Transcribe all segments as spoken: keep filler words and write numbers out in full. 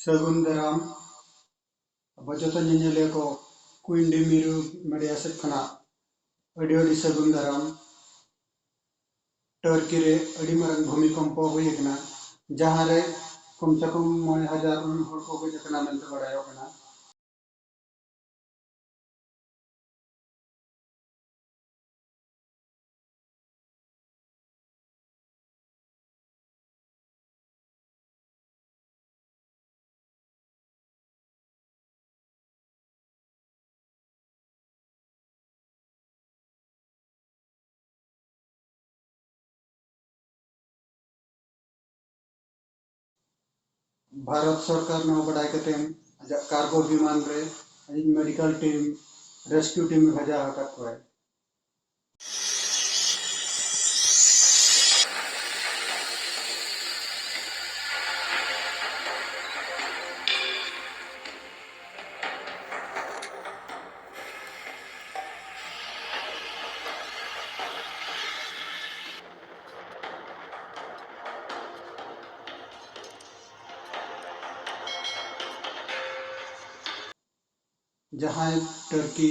ᱥᱟᱹᱜᱩᱱ ᱫᱟᱨᱟᱢ᱾ ᱟᱵᱚ ᱡᱚᱛᱚ ᱧᱮᱧᱮᱞᱤᱭᱟᱹ ᱠᱚ ᱠᱩᱭᱤᱱ ᱰᱤ ᱢᱤᱨᱩ ᱢᱤᱰᱤᱭᱟ ᱥᱮᱫ ᱠᱷᱚᱱᱟᱜ ᱟᱹᱰᱤ ᱟᱹᱰᱤ ᱥᱟᱹᱜᱩᱱ ᱫᱟᱨᱟᱢ᱾ ᱴᱟᱨᱠᱤ ᱨᱮ ᱟᱹᱰᱤ ᱢᱟᱨᱟᱝ ᱵᱷᱩᱢᱤᱠᱚᱢᱯᱚ ᱦᱩᱭ ᱟᱠᱟᱱᱟ, ᱡᱟᱦᱟᱸ ᱨᱮ ᱠᱚᱢ ᱥᱮ ᱠᱚᱢ ᱢᱚᱬᱮ ᱦᱟᱡᱟᱨ ᱜᱟᱱ ᱦᱚᱲ ᱠᱚ ᱜᱚᱡ ᱟᱠᱟᱱᱟ ᱢᱮᱱᱛᱮ ᱵᱟᱲᱟᱭᱚᱜ ᱠᱟᱱᱟ᱾ ᱵᱷᱟᱨᱚᱛ ᱥᱚᱨᱠᱟᱨ ᱱᱚᱣᱟ ᱵᱟᱰᱟᱭ ᱠᱟᱛᱮ ᱟᱡᱟᱜ ᱠᱟᱨᱜᱳ ᱵᱤᱢᱟᱱ ᱨᱮ ᱟᱡᱤᱡ ᱢᱮᱰᱤᱠᱟᱞ ᱴᱤᱢ, ᱨᱮᱥᱠᱤᱭᱩ ᱴᱤᱢ ᱮ ᱵᱷᱮᱡᱟ ᱟᱠᱟᱫ ᱠᱚᱣᱟᱭ᱾ ᱡᱟᱦᱟᱸᱭ ᱴᱟᱨᱠᱤ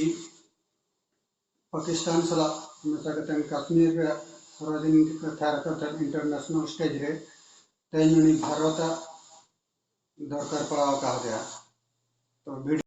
ᱯᱟᱠᱤᱥᱛᱟᱱ ᱥᱟᱞᱟᱜ ᱢᱮᱥᱟ ᱠᱟᱛᱮ ᱠᱟᱥᱢᱤᱨ ᱨᱮᱭᱟᱜ ᱥᱟᱨᱟᱫᱤᱱ ᱠᱟᱛᱷᱟ ᱨᱟᱠᱟᱵ ᱤᱱᱴᱟᱨᱱᱮᱥᱱᱟᱞ ᱥᱴᱮᱡ ᱨᱮ ᱛᱮᱦᱮᱧ ᱩᱱᱤ ᱵᱷᱟᱨᱚᱛᱟᱜ ᱫᱚᱨᱠᱟᱨ ᱯᱟᱲᱟᱣ ᱟᱠᱟᱫᱮᱭᱟ᱾ ᱛᱚ, video